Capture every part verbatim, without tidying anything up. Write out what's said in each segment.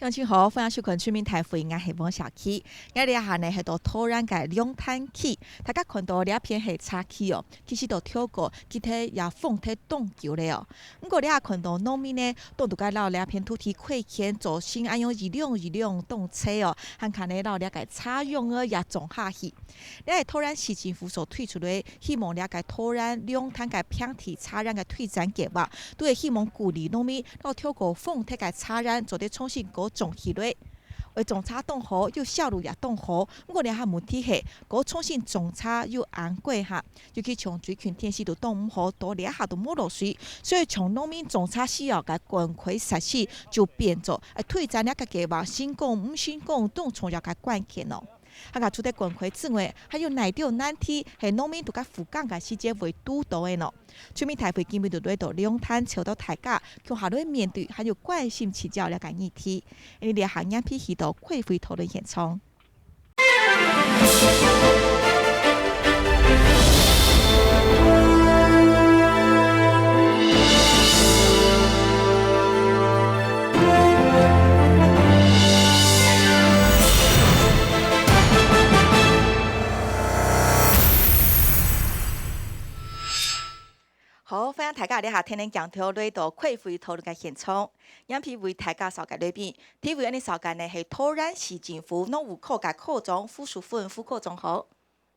鄉親好，歡迎收看《全民大會》，𠊎係王小琪。𠊎這下呢係到桃園个龍潭區，大家看到這片係茶區哦，其實都透過其實也封忒當久了哦。毋過這下看到農民呢，當在該摎這片土地開墾，做成恁樣一兩一兩棟車哦，還看呢摎這个茶園仔也種下去。這係桃園市政府所推出个，希望這个桃園龍潭个平地茶園个推展計畫，都係希望鼓勵農民摎透過封忒个茶園做得重新過種起來。 會種茶當好，又銷路也當好。毋過這下問題係，過重新種茶又恁貴哈，尤其像最近天時都當毋好，到這下都無落水，所以像農民種茶需要个灌溉設施就變做，呃，推展這个計畫成功毋成功當重要个關鍵咯。還有除忒灌溉之外，還有哪兜難題係農民在該復耕个時節會堵到个呢？ 全民大會今晡日就來到龍潭，招到大家共下來面對，還有關心請教這个議題。𠊎等這下眼皮去到開會討論現場。 好，歡迎大家這下跈等鏡頭來到開會討論个現場。今晡日為大家紹介來賓，第一位恁樣紹介呢係桃園市政府農務科个科長胡淑芬，胡科長好。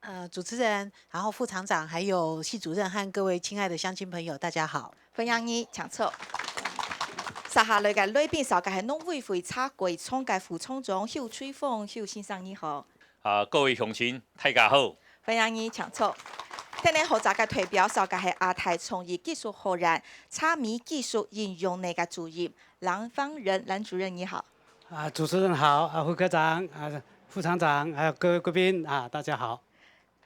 呃，主持人，然後副廠長，還有系主任和各位親愛的鄉親朋友，大家好。歡迎你，請坐。接下來个來賓紹介係農委會茶改廠个副廠長邱翠鳳，邱先生你好。 啊，各位鄉親，大家好。歡迎你，請坐。跈等負責个代表紹介係亞太創意技術學院茶米技術應用系个主任藍芳仁，藍主任你好。啊，主持人好，啊，胡科長，啊，副廠長，還有各位貴賓，啊，大家好。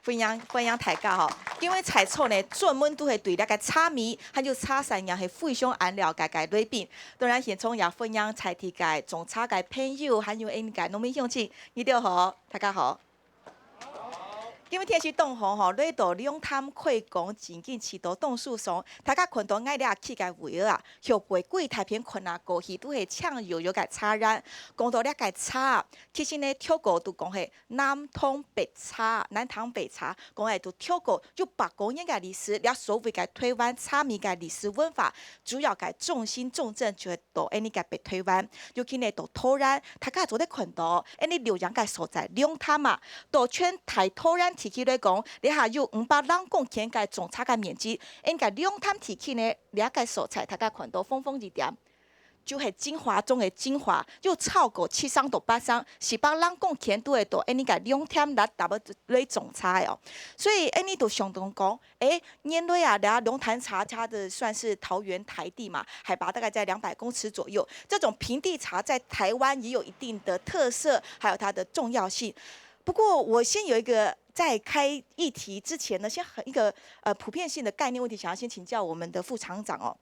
歡迎，歡迎大家吼。今晡日在座呢，專門都係對這个茶米，還有茶產業係非常恁了解个來賓。當然，現場也歡迎在地个種茶个朋友，還有𠊎等个農民鄉親，你兜好，大家好。 今晡日天時當好吼，來到龍潭開工，真經試著當舒爽。大家看著𠊎這企个位仔啊，後背幾大片看啊過去都係青油油个茶園。講到這个茶啊，其實呢，透過都講係南塘白茶，南塘白茶，講係都透過有百過年个歷史，這所謂个台灣茶米个歷史文化，主要个中心重鎮就係 到𠊎等个北台灣，尤其呢到桃園，大家做得看著，𠊎等錄影个所在龍潭啊，到全大桃園地區來講，這下有五百零公頃个種茶个面積，𠊎等个龍潭地區呢，這个所在大家看著紅紅一點，就係精華中个精華，有超過七成到八成，四百零公頃都係到𠊎等个龍潭來搭來種茶个哦。所以𠊎等都想著講， 誒，原來啊，這龍潭茶它的算是桃園台地嘛，海拔大概在兩百公尺左右。這種平地茶在台灣也有一定的特色，還有它的重要性。不過我先有一個在開議題之前呢，先很一個，呃，普遍性的概念問題，想要先請教我們的副廠長哦。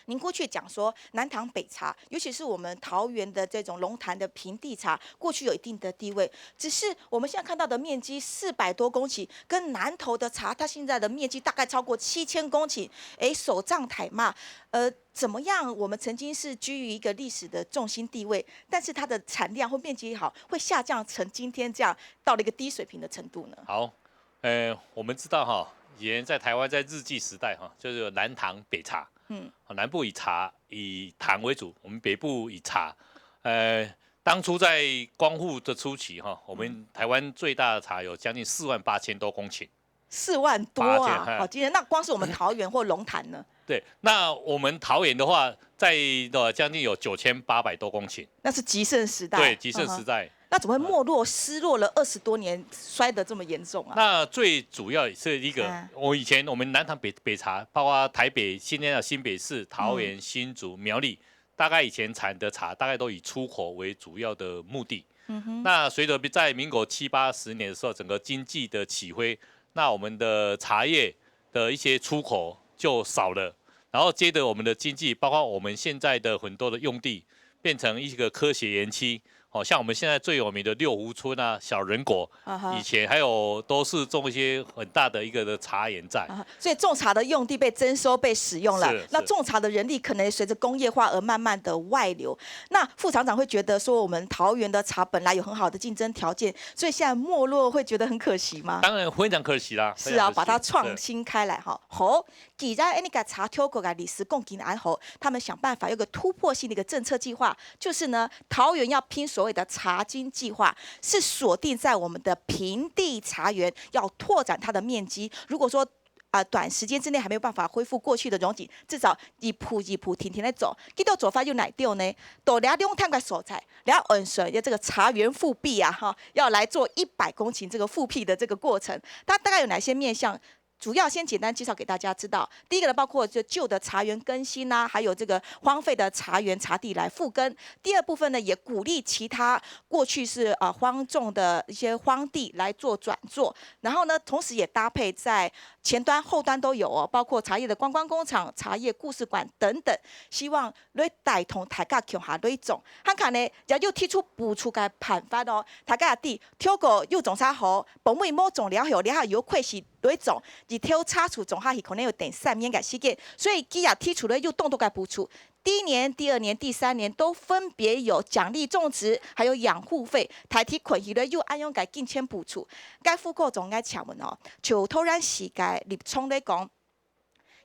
您過去講說南塘北茶，尤其是我們桃園的這種龍潭的平地茶，過去有一定的地位。只是我們現在看到的面積四百多公頃，跟南投的茶，它現在的面積大概超過七千公頃，誒，所在太嘛，呃，怎麼樣？我們曾經是居於一個歷史的重心地位，但是它的產量或面積也好，會下降成今天這樣到了一個低水平的程度呢？好，呃，我們知道哈，以前在台灣在日據時代哈，就是有南塘北茶，嗯。啊，南部以茶，以糖為主，我們北部以茶。呃，當初在光復的初期哈，我們台灣最大的茶有將近四萬八千多公頃。四萬多啊，八千，嘿。好驚人。那光是我們桃園或龍潭呢？對，那我們桃園的話，在，呃，將近有九千八百多公頃。那是極盛時代。對，極盛時代。嗯哼。那怎麼會沒落、失落了二十多年，衰得這麼嚴重啊？那最主要也是一個，嗯。我以前我們南塘北，北茶，包括台北，現在的新北市、桃園、嗯。新竹、苗栗，大概以前產的茶，大概都以出口為主要的目的。嗯哼。那隨著在民國七八十年的時候，整個經濟的起飛，那我們的茶葉的一些出口就少了，然後接著我們的經濟，包括我們現在的很多的用地，變成一個科學園區，哦，像我们现在最有名的六湖村啊、小人国，啊哈。以前还有都是种一些很大的一个的茶园在。啊哈，所以种茶的用地被征收、被使用了，是，那种茶的人力可能随着工业化而慢慢的外流。那副厂长会觉得说，我们桃园的茶本来有很好的竞争条件，所以现在没落，会觉得很可惜吗？当然非常可惜啦，是啊，非常可惜。把它创新开来哈。好，既然恁呢个茶挑過个历史讲緊恁好，他们想办法有个突破性的一个政策计划，就是呢，桃园要拼所谓的茶金计划，是锁定在我们的平地茶园，要拓展它的面积。如果说啊、呃短时间之内还没有办法恢复过去的荣景，至少一步一步停停的走。这个做法有哪点呢？到了两天个所在，了按算要这个茶园复辟啊，哈，要来做一百公顷这个复辟的这个过程，它大概有哪些面向？主要先简单介绍给大家知道。第一个呢，包括就旧的茶园更新啊，还有这个荒废的茶园茶地来复耕。第二部分呢，也鼓励其他过去是呃荒种的一些荒地来做转作，然后呢，同时也搭配在前端、后端都有哦，包括茶叶的观光工厂、茶叶故事馆等等，希望来带动大家共下来种。还看呢，也有提出补助个办法哦，大家知，挑个有种茶好，本位无种了后，了后有开始 来种，一头茶树种下去可能要等三年个时间，所以佢也提出了有当多个补助。第一年、第二年、第三年都分别有奖励种植，还有养护费，大体看起来有恁样个金钱补助。該副科长，𠊎请问哦，就桃园市个立场来讲，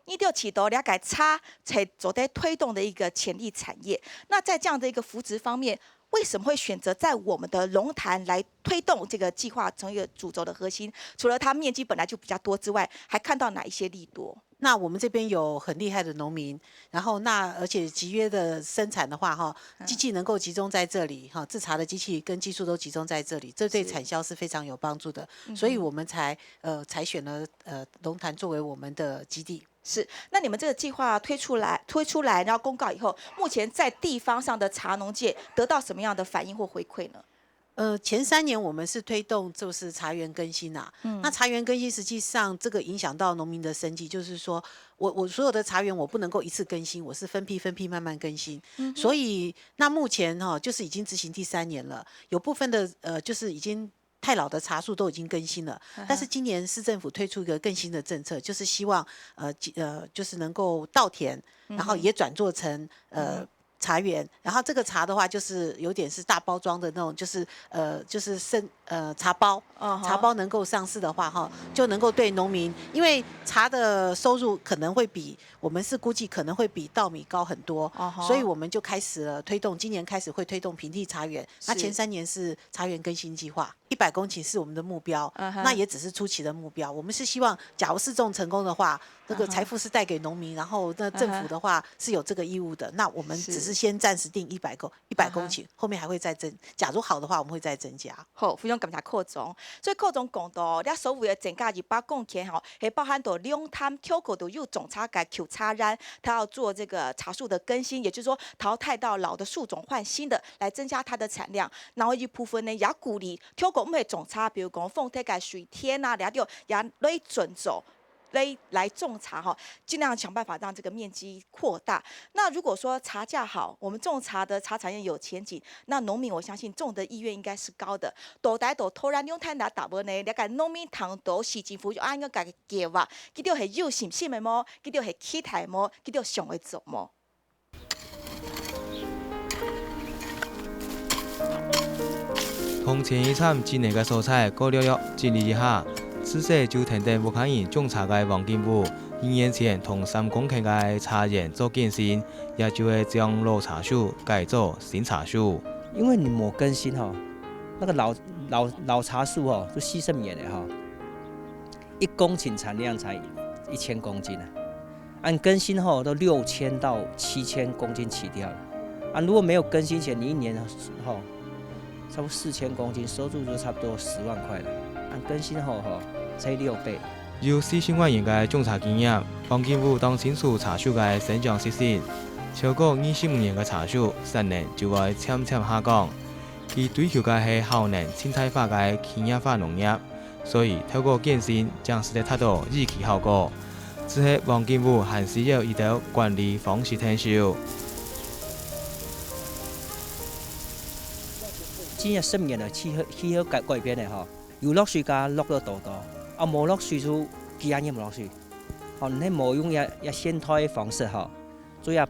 你就知道了解茶才做得推动的一个潜力产业。那在这样的一个扶植方面，为什么会选择在我们的龙潭来推动这个计划成为一个主轴的核心？除了它面积本来就比较多之外，还看到哪一些利多？那我们这边有很厉害的农民，然后那而且集约的生产的话，哈，嗯。机器能够集中在这里，哈，制茶的机器跟技术都集中在这里，这对是。产销是非常有帮助的，嗯哼。所以我们才，呃，才选了，呃，龙潭作为我们的基地。是，那你们这个计划推出来，推出来，然后公告以后，目前在地方上的茶农界得到什么样的反应或回馈呢？呃，前三年我们是推动就是茶园更新啊，嗯。那茶园更新实际上这个影响到农民的生计，就是说我，我所有的茶园我不能够一次更新，我是分批分批慢慢更新，嗯哼。所以那目前哈，就是已经执行第三年了，有部分的，呃，就是已经太老的茶树都已经更新了，嗯哼。但是今年市政府推出一个更新的政策，就是希望，呃，呃，就是能够稻田，然后也转做成，嗯哼。呃，嗯哼。茶园，然后这个茶的话，就是有点是大包装的那种，就是，呃，就是生，呃，茶包，嗯哼。茶包能够上市的话，哈，就能够对农民，因为茶的收入可能会比，我们是估计可能会比稻米高很多，嗯哼。所以我们就开始了推动，今年开始会推动平地茶园。那是。前三年是茶园更新计划，一百公顷是我们的目标，嗯哼。那也只是初期的目标。我们是希望，假如试种成功的话，那个财富是带给农民，嗯哼。然后那政府的话是有这个义务的，嗯哼。那我们只是先暂时定一百公，一百公顷，嗯哼。后面还会再增，假如好的话，我们会再增加。好，非常感谢科长。所以科长讲到，你所谓的增加一百公顷吼，还包含到龙潭、溪口都有种茶个旧茶园，它要做这个茶树的更新，也就是说淘汰掉老的树种换新的，来增加它的产量。然后一部分呢，也鼓励溪口毋係种茶，比如讲凤台个水田啊，了后也来种茶。 来，来种茶哈，尽量想办法让这个面积扩大。那如果说茶价好，我们种茶的茶产业有前景，那农民我相信种的意愿应该是高的。到底到桃园龙潭个部分呢，了解农民听到市政府有恁样个计划，佢兜係有信心个無？佢兜係期待無？佢兜想要做無？ 同前一站整理个所在過略略整理一下，自細就跈等屋下人種茶个黃金武，二年前同三公頃个茶園做更新，也就係將老茶樹改做新茶樹。因為你無更新吼，那個老，老，老茶樹吼，就四十年了吼，一公頃產量才一千公斤啊。 按更新吼，都六千到七千公斤起跳。啊，如果沒有更新前，你一年吼，差不多四千公斤，收入就差不多十萬塊了。按更新後吼，才六倍。有四十外年个種茶經驗，黃金武當清楚茶樹个生長習性。超過二十五年个茶樹，產能就會漸漸下降。佢追求个係效能盡大化个企業化農業。 所以透過健身，正使得達到預期效果。只係黃金武還需要一兜管理方式𢯭手。今年十年个氣候，氣候改，改變个吼，有落水个落了多多，啊，無落水就幾下年無落水。吼，你無用這，這現代个方式吼，做這，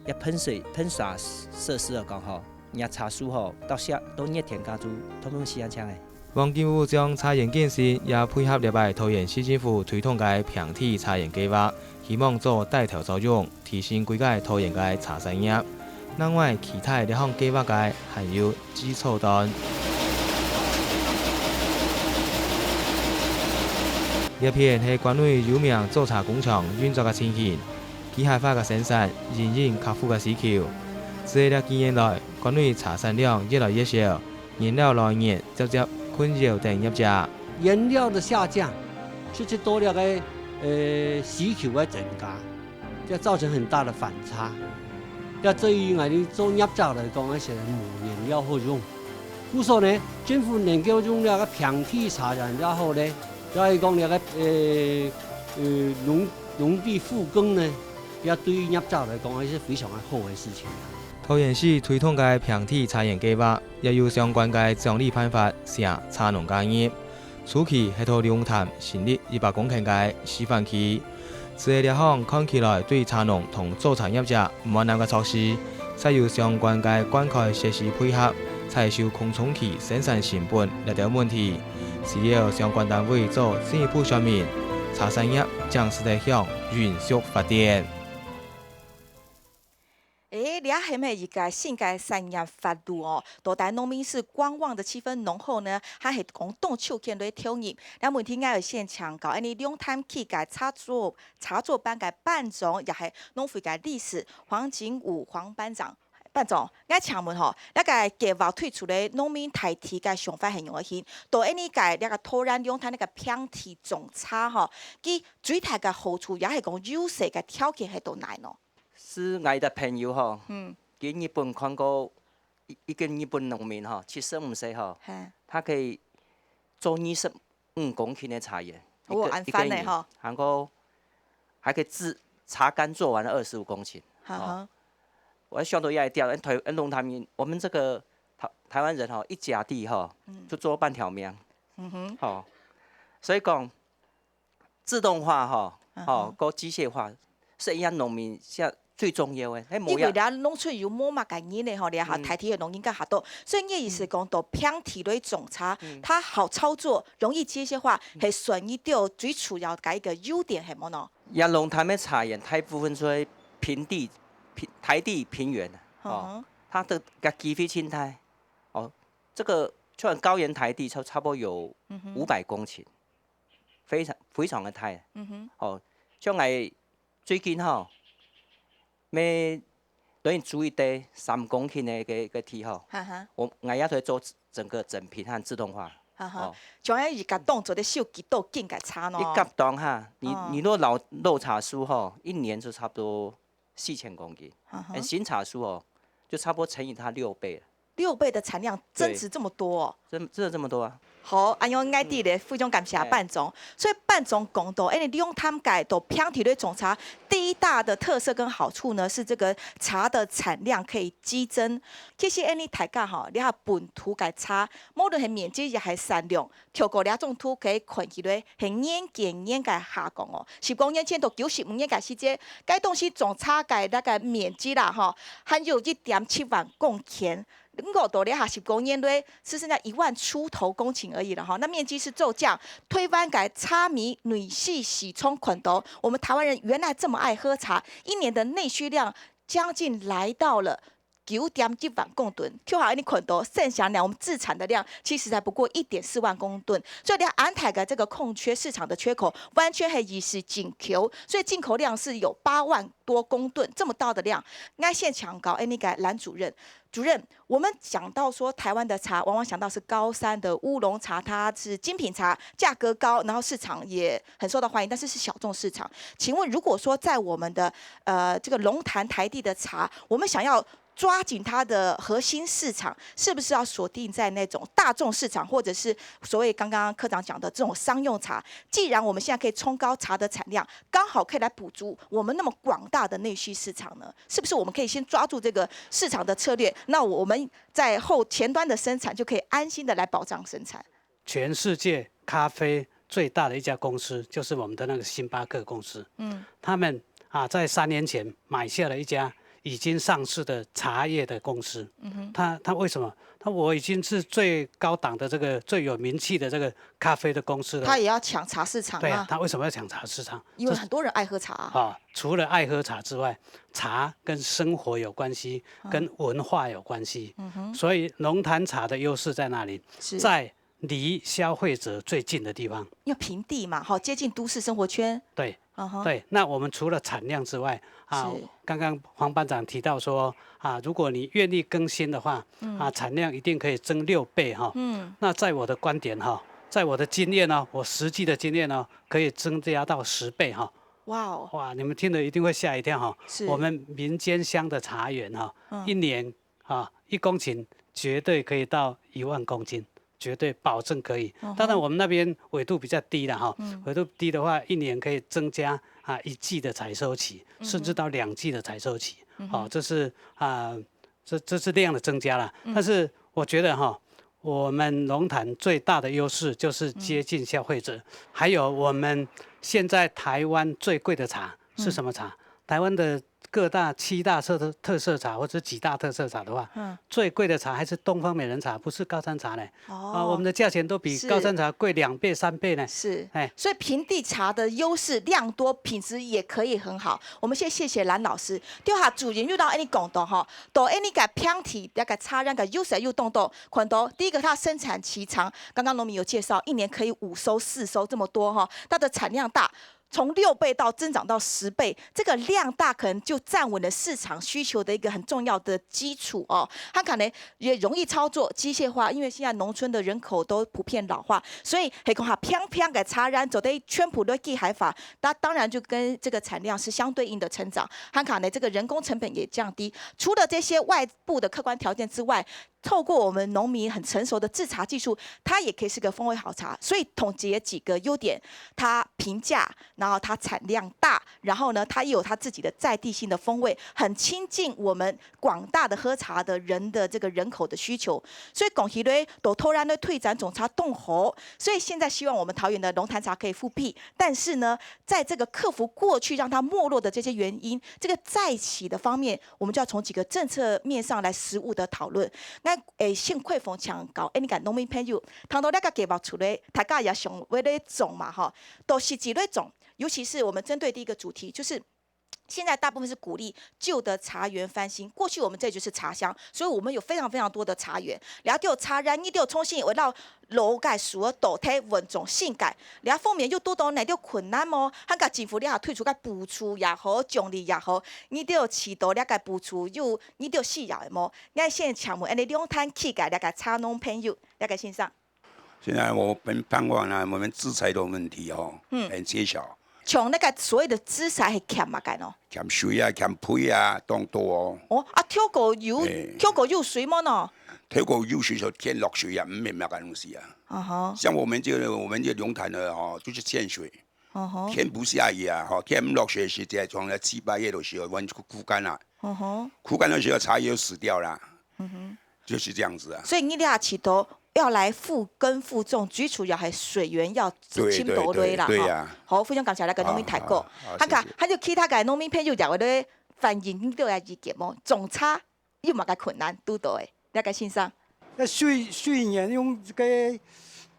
這噴水，噴灑設施來講吼，若茶樹吼，到夏，到熱天个就通通死乾淨个。黃金屋將茶園建成，也配合這擺桃園市政府推動个平地茶園計畫，希望做帶頭作用。 提升規个桃園个茶產業。另外，期待這項計畫个還有基礎段。這片係關內有名做茶工廠運作个情形，機械化个生產，因應客戶个需求。自這幾年來，關內茶產量越來越少，原料來源漸漸困擾等業者。原料的下降，直接帶來个，呃，需求个增加。 這造成很大的反差。這對於𠊎等做業者來講，該係無原料好用。故所呢，政府能夠用這个平地茶園也好呢，也係講這个，呃，呃，農，農地復耕呢，這對於業者來講，也係非常个好个事情。桃園市推動个平地茶園計畫，也有相關个獎勵辦法，寫茶農加入。 初期係在龍潭成立一百公頃个示範區，自這項看起來對茶農同做茶業者無難个措施，再有相關个灌溉設施配合，採收空窗期生產成本這兜問題，需要相關單位做進一步說明，茶產業正使得向永續發展。 誒，這係毋係一個新个產業法度哦？到底農民係觀望个氣氛濃厚呢，還係講動手緊來投入？這問題𠊎愛先請教，恁呢龍潭區个茶作，茶作班个班長，也係農會个理事黃景武黃班長。班長，𠊎請問吼，這个計畫推出來，農民大體个想法係仰般形？到恁呢个這个桃園龍潭這个平地種茶吼，佢最大个好處，也係講優勢个條件係到哪呢？ 係𠊎个朋友吼，嗯。去日本看過一，一個日本農民吼，七十五歲吼，嘿。他可以做二十五公頃个茶園，哦，一個，恁歡呢吼。一個人，然後還可以製，茶乾做完二十五公頃，哈哈。哦。我想到這一點，台，龍潭人，我們這個台，台灣人吼，一甲地吼，嗯。就做半條命。嗯哼。吼，所以講， 自動化吼，嗯哼。吼，跟機械化，係一樣農民現在最重要个，係無呀。因為這農村又無麼个人呢吼，這下，嗯。大體个農民較多，所以你个意思講到平地來種茶，嗯。佢好操作，容易機械化，嗯。係算一條最主要个一個優點，係無呢？這龍潭个茶園大部分在平地，平，大地平原，哦，嗯哼。佢个，个機會盡大，哦，這個像高原台地差，差不多有，嗯哼。五百公頃。 非常，非常个大。嗯哼。哦，像𠊎最近吼，乜等於租一垤三公頃个，个，个地吼，哈哈。𠊎，𠊎也在做整個整平和自動化。哈哈。哦。像恁一個動作个收幾多斤个茶呢？一甲當下，你，哦。你若老，老茶樹吼，一年就差不多 四千公斤。嗯哼。欸，新茶樹哦，就差不多乘以它六倍了。六倍的產量，對。增值這麼多哦。真，真的這麼多啊。好，恁樣𠊎知了，嗯。非常感謝班長。欸。所以班長講到，欸，龍潭个到平地來種茶，第一大的特色跟好處呢，是這個茶的產量可以激增。其實，欸，你大家吼，這下本土个茶，無論係面積也係產量， 透過這張圖可以看起來，係年見年个下降哦。十五年前到九十五年个時節，該當時種茶个該个面積啦，吼，還有一點七萬公頃。毋過到這下十五年內，只剩下一萬出頭公頃而已了，吼。那面積是驟降。台灣个茶米內需市場看到，我們台灣人原來這麼愛喝茶，一年的內需量將近來到了 九點一萬公噸，就好像你看到生產量，我們自產的量其實才不過一點四萬公噸，所以你看恁大个這個空缺市場的缺口，完全係一時緊缺，所以進口量是有八萬多公噸這麼大的量。𠊎先請教，欸，那個藍主任，主任，我們講到說台灣的茶，往往想到是高山的烏龍茶，它是精品茶，價格高，然後市場也很受到歡迎，但是是小眾市場。請問，如果說在我們的，呃，這個龍潭台地的茶，我們想要抓緊它的核心市场，是不是要锁定在那种大众市场，或者是所谓刚刚科长讲的这种商用茶？既然我们现在可以冲高茶的产量，刚好可以来补足我们那么广大的内需市场呢？是不是我们可以先抓住这个市场的策略？那我们在后前端的生产就可以安心的来保障生产。全世界咖啡最大的一家公司就是我们的那个星巴克公司。嗯，他们啊，在三年前买下了一家已经上市的茶叶的公司。嗯哼，他他为什么？他我已经是最高档的这个最有名气的这个咖啡的公司了。他也要抢茶市场啊，对啊，他为什么要抢茶市场？因为很多人爱喝茶啊。啊，除了爱喝茶之外，茶跟生活有关系，跟文化有关系。所以龙潭茶的优势在哪里？是在离消费者最近的地方。因为平地嘛，哈，接近都市生活圈。对，嗯哼，对，那我们除了产量之外，啊是，刚刚黄班长提到说，啊，如果你愿意耕莘的话，啊，产量一定可以增六倍哈。嗯，那在我的观点哈，在我的经验呢，我实际的经验呢，可以增加到十倍哈。哇哦，哇，你们听了一定会吓一跳哈。是我们民间乡的茶园哈，嗯一年啊，一公顷绝对可以到一万公斤，绝对保证可以。嗯哼当然，我们那边纬度比较低了哈，嗯纬度低的话，一年可以增加啊一季的采收期，嗯哼甚至到两季的采收期。嗯哼好，这是啊，这这是量的增加了。嗯但是我觉得哈，我们龙潭最大的优势就是接近消费者，还有我们现在台湾最贵的茶是什么茶？台湾的各大七大特特色茶或者几大特色茶的话，嗯最贵的茶还是东方美人茶，不是高山茶嘞。啊，我哦们，的价钱都比是高山茶贵两倍、三倍呢。是，哎所以平地茶的优势量多，品质也可以很好。我们先谢谢蓝老师。对哈，主任又到你讲到哈，到你个平地，那个茶园个优势又动动，看到第一个它生产期长，刚刚农民有介绍，一年可以五收四收这么多哈，它的产量大。从六倍到增长到十倍，这个量大可能就站稳了市场需求的一个很重要的基础哦。它可能也容易操作，机械化，因为现在农村的人口都普遍老化，所以系讲哈，平平个茶园做得全部都机械化，那当然就跟这个产量是相对应的成长。它可能这个人工成本也降低。除了这些外部的客观条件之外，透过我们农民很成熟的制茶技术，它也可以是个风味好茶。所以统结几个优点，它平价，然后它产量大，然后呢，它又有它自己的在地性的风味，很亲近我们广大的喝茶的人的这个人口的需求。所以讲起来，到土壤个推展种茶动好，所以现在希望我们桃园的龙潭茶可以复辟，但是呢，在这个克服过去让它没落的这些原因，这个再起的方面，我们就要从几个政策面上来实务的讨论。那诶，先开放请教，诶，你看农民朋友，谈到那个计划出来，大家也想为了种嘛哈，都是几类种，尤其是我们针对第一个主题，就是现在大部分是鼓励旧的茶园翻新。过去我们这就是茶乡，所以我们有非常非常多的茶园。了解茶园，你就重新回到老个树个倒退，稳重性改。了方面又多到哪点困难么？还个政府你还推出个补助也好，奖励也好，你就起到了个补助，又你就需要的么？我现在请问，安尼两摊去个了个茶农朋友，了个先生。现在我们盼望呢，我们制裁的问题哦，嗯很缺少。从那个所谓的制裁还欠嘛个喏？欠水啊，欠肥啊，当多哦。哦，啊，跳过有哎跳过有水么喏？透过有水就欠落水啊，唔明白个东西啊。嗯哼，像我们这个，我们这龙潭的哦，就是欠水，嗯哼，天不下雨啊，哈，天不落水的时节，从那七八月的时候，我们就枯干了。嗯哼，枯干的时候，茶叶就死掉了。嗯哼。就是这样子啊。所以你俩起头要来复耕复种，最主要还水源要对清头对啦哈。对呀。好，非常感谢来个农民太过。啊啊他讲谢谢，还有其他个农民朋友也会来反映你都要意见么？种茶有么个困难堵到诶，了个先生。那水水源用这个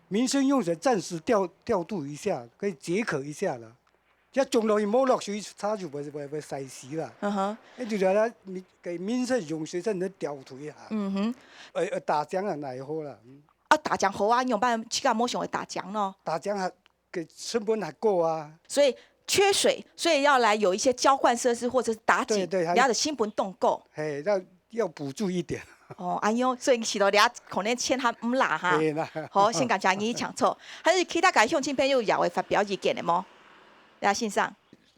民生用水暂时调调度一下，可以解渴一下了。要种落去，没落水，茶就会会会晒死了。嗯哼，那就让它民给民生用水才能调度一下。嗯哼，呃呃，打浆啊，哪一好了？嗯啊，打浆好啊，你用办法去干么想会打浆咯？打浆还给成本还高啊。所以缺水，所以要来有一些浇灌设施或者是打井，对对还了个成本动够。嘿，要要补助一点。哦，哎呦，所以你起头了可能钱还唔啦哈。对啦。好，先感谢你抢错，还有其他个乡亲朋友也会发表意见的么？呀，先生。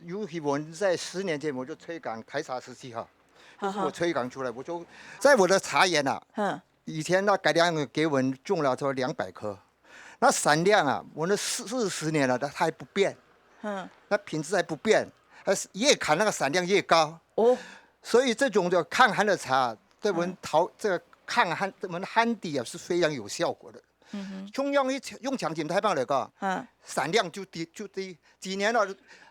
尤其我们在十年前我就推广台茶时期哈，哈哈。我推广出来，我就在我的茶园啊，嗯。以前那改良给我们种了差不多两百棵，那产量啊，我们四四十年了，它还不变，嗯。那品质还不变，还是越砍那个产量越高。哦。所以这种叫抗旱的茶，对我们桃，这个抗旱，我们旱地啊是非常有效果的。嗯哼。中央一用强劲太棒了个，嗯。产量就低就低，几年了，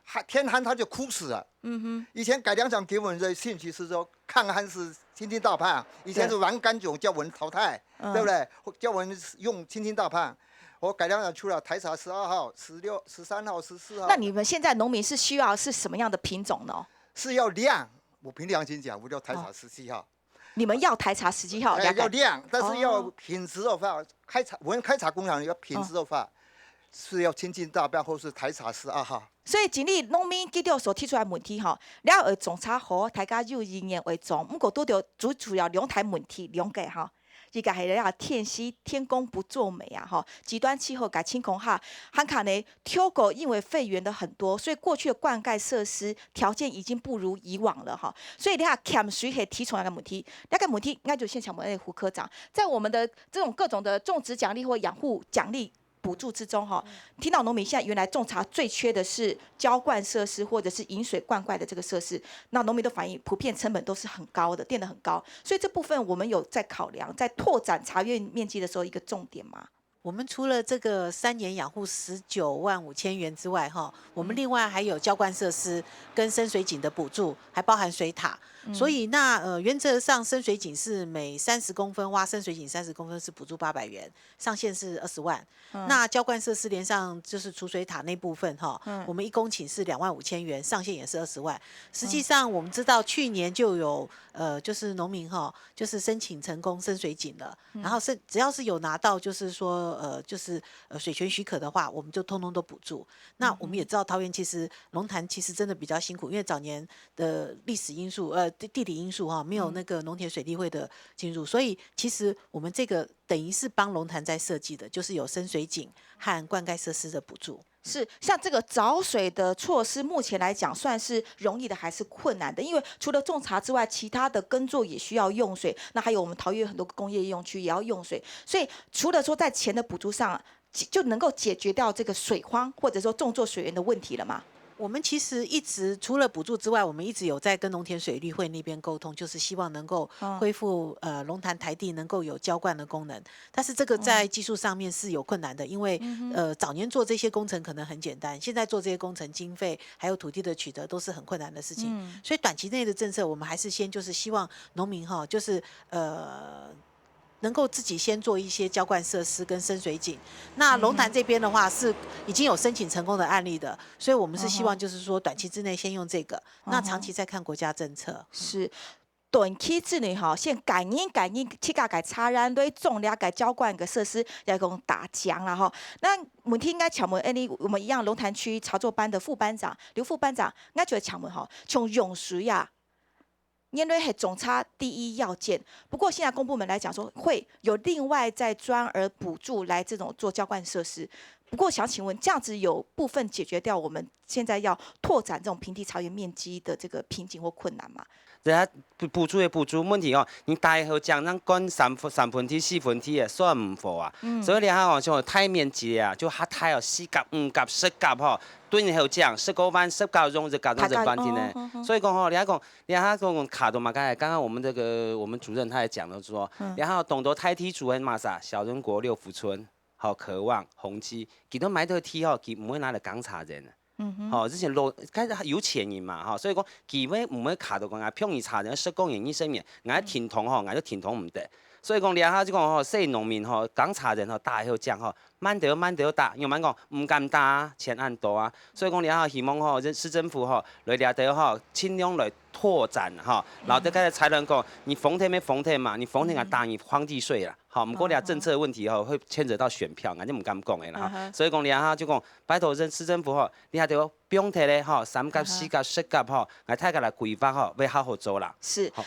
旱天旱它就枯死了。嗯哼。以前改良场给我们的信息是说抗旱是青青大棒，以前是王甘总叫我们淘汰，嗯。对不对？叫我们用青青大棒。我改良场出了台茶十二号、十六、十三号、十四号。那你们现在农民是需要是什么样的品种呢？是要量，我凭良心讲，我就台茶十七号。你们要台茶十七号，哎，了解。要量，但是要品质的话，哦。开茶，我们开茶工厂要品质的话，哦。是要青青大棒或是台茶十二号。所以今日农民佢兜所提出来问题吼，了會種茶好，大家有意愿會種，毋過拄著最主要兩大問题，兩个吼。一个係了天時天公不作美啊吼，極端氣候个情況下，還可能 透過因為費用的很多，所以過去的灌溉設施條件已經不如以往了哈。所以你看，欠水係提出來个問題，那个問題應該就先請問胡科長，在我們的這種各種的種植獎勵或養護獎勵補助之中哈，聽到農民現在原來種茶最缺的是澆灌設施或者是引水灌溉的這個設施，那農民的反應普遍成本都是很高的，墊得很高，所以這部分我們有在考量，在拓展茶園面積的時候一個重點嗎？ 我們除了這個三年養護十九萬五千元之外，哈，我們另外還有澆灌設施跟深水井的補助，還包含水塔。所以那，呃，原則上深水井是每三十公分，挖深水井三十公分是補助八百元，上限是二十萬。那澆灌設施連上就是儲水塔那部分，哈，我們一公頃是兩萬五千元，上限也是二十萬。實際上我們知道去年就有，呃，就是農民哈，就是申請成功深水井了。然後是只要是有拿到，就是說，呃，就是，呃，水權許可的話，我們就通通都補助。那我們也知道桃園其實農壇其實真的比較辛苦，因為早年的歷史因素，呃，地，地理因素哈，沒有那個農田水利會的進入，所以其實我們這個等於是幫農壇在設計的，就是有深水井和灌溉設施的補助。 是，像這個找水的措施，目前來講算是容易的還是困難的？因為除了種茶之外，其他的耕作也需要用水，那還有我們桃園有很多工業用區也要用水，所以除了說在錢的補助上，解，就能夠解決掉這個水荒，或者說種作水源的問題了嗎？我們其實一直除了補助之外，我們一直有在跟農田水利會那邊溝通，就是希望能夠恢復，呃，龍潭台地能夠有澆灌的功能。 但是這個在技術上面是有困難的，因為，呃，早年做這些工程可能很簡單，現在做這些工程經費還有土地的取得都是很困難的事情。所以短期內的政策，我們還是先就是希望農民哈，就是，呃，能夠自己先做一些澆灌設施跟深水井。那龍潭這邊的話是已經有申請成功的案例的，所以我們是希望就是說短期之內先用這個，那長期再看國家政策。是。 短期之內吼，先個人個人自家个茶園來種這个澆灌个設施，來講打槳啦吼。那問題應該請問，哎，你，我們一樣龍潭區茶作班的副班長劉副班長，應該就會請問吼，像用水啊，原來係種茶第一要件，不過現在公部門來講說會有另外再專額補助來這種做澆灌設施。不過想請問，這樣子有部分解決掉我們現在要拓展這種平地茶園面積的這個瓶頸或困難嗎？ 這下補，補助也補助，問題哦，你大好槳，恁灌三分，三分地、四分地也算毋好啊。所以這下哦，像大面積啊，就較大哦，四甲、五甲、十甲吼，蹲好槳，十个萬、十甲用，十甲用，十甲用呢。所以講吼，這下講，這下講卡到麼个？剛剛我們這個，我們主任他也講了說，這下當多大地主个麼儕，小人國六福村，吼，渴望、宏基，佢兜買到地吼，佢毋會拿來耕茶園啊。 吼，之前老，該有錢人嘛，吼，所以講，佢會毋會卡到講啊，便宜茶園十公頃、二十年，𠊎停通吼，𠊎就停通毋得。所以講，這下就講吼，細農民吼，耕茶園吼，打好槳吼，慢兜慢兜打，因為慢講，毋敢打啊，錢恁多啊。所以講，這下希望吼，這市政府吼，來這兜吼，盡量來拓展吼，然後對該个茶園講，你風天咩風天嘛，你風天啊，打你荒地稅啦。 吼，毋過這政策个問題吼，會牽扯到選票，𠊎就毋敢講个啦。所以講這下就講，拜託市政府吼，這下就放忒咧吼，三甲、四甲、十甲吼，來大家來規劃吼，會較好做啦。是。好。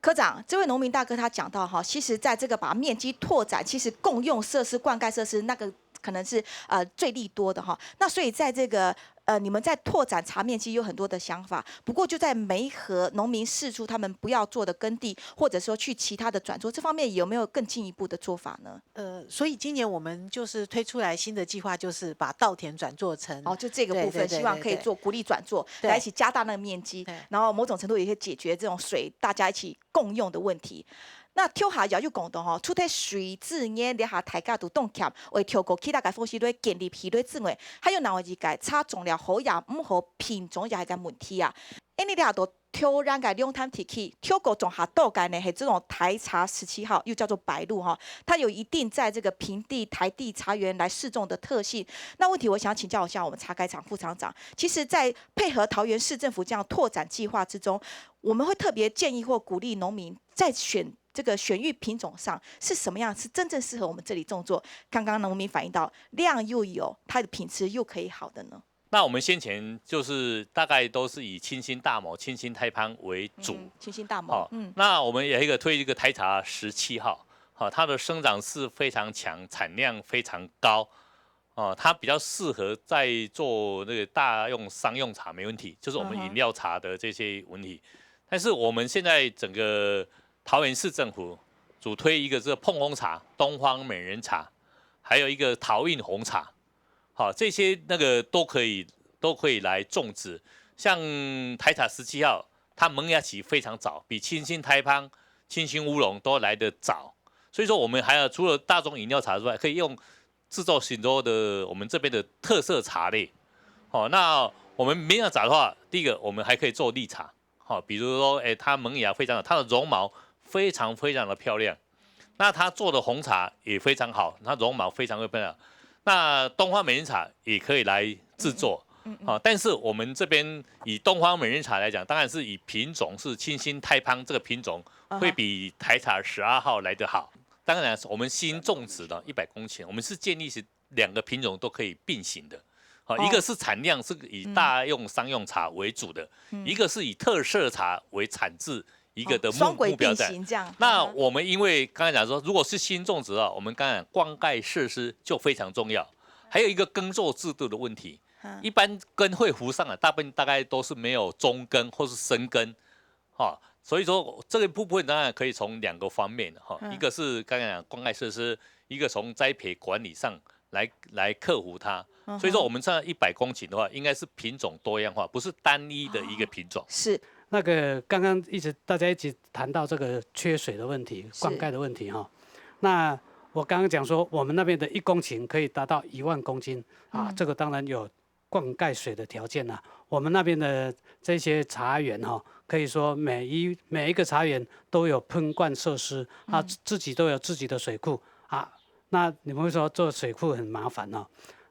科長，這位農民大哥他講到哈，其實在這個把面積拓展，其實共用設施、灌溉設施那個可能是，呃，最利多的哈。那所以在這個呃，你们在拓展茶面积有很多的想法，不过就在媒合农民释出他们不要做的耕地，或者说去其他的转作，这方面有没有更进一步的做法呢？呃，所以今年我们就是推出来新的计划，就是把稻田转作成哦，就这个部分，对对对希望可以做鼓励转作，对来一起加大那个面积对，然后某种程度也可以解决这种水大家一起共用的问题。那頭下也有講到吼，除忒水資源這下大家都當欠，會透過其他个方式來建立起來之外，還有另外一个茶種了好也毋好品種也係个問題啊。因為這下都挑人个龍潭地區，透過種下多个呢，係這種台茶十七號，又叫做白露哈，它有一定在這個平地、台地茶園來適種的特性。那問題我想請教一下我們茶改場副廠長，其實在配合桃園市政府這樣拓展計劃之中，我們會特別建議或鼓勵農民在選這個選育品種上是什麼樣是真正適合我們這裡種作？剛剛農民反映到量又有，它的品質又可以好的呢？那我们先前就是大概都是以清新大谋、清新太芳为主。嗯，清新大谋好，，嗯，那我们有一个推一个台茶十七号，好，它的生长势非常强，产量非常高，哦，它比较适合在做那个大用商用茶没问题，就是我们嗯哼饮料茶的这些问题。但是我们现在整个桃园市政府主推一个这个膨风茶、东方美人茶，还有一个桃运红茶，好，这些那个都可以都可以来种植。像台茶十七号，它萌芽期非常早，比清新太芳、清新乌龙都来得早。所以说，我们还要除了大众饮料茶之外，可以用制作许多的我们这边的特色茶类。好，那我们没有茶的话，第一个我们还可以做绿茶。好，比如说，哎，它萌芽非常好，它的绒毛非常非常的漂亮。那它做的红茶也非常好，它绒毛非常会漂亮。那东方美人茶也可以来制作，啊，但是我们这边以东方美人茶来讲，当然是以品种是清新太芳这个品种会比台茶十二号来得好。当然，我们新种植的一百公顷，我们是建议是两个品种都可以并行的。好，一个是产量是以大用商用茶为主的，一个是以特色茶为产制一个的目双轨目标在。并行这样。那嗯哼我们因为刚才讲说，如果是新种植啊，我们刚才灌溉设施就非常重要，还有一个耕作制度的问题。一般耕会扶上来，大部分大概都是没有中耕或是深耕，哈，所以说这个部分当然可以从两个方面哈，一个是刚才讲灌溉设施，一个从栽培管理上来来克服它。所以说我们这样一百公顷的话，应该是品种多样化，不是单一的一个品种。是那个刚刚一直大家一直谈到这个缺水的问题、灌溉的问题哈。那我刚刚讲说，我们那边的一公顷可以达到一万公斤啊，这个当然有灌溉水的条件啦。我们那边的这些茶园哈，可以说每一每一个茶园都有喷灌设施啊，自己都有自己的水库啊。那你们会说做水库很麻烦哦？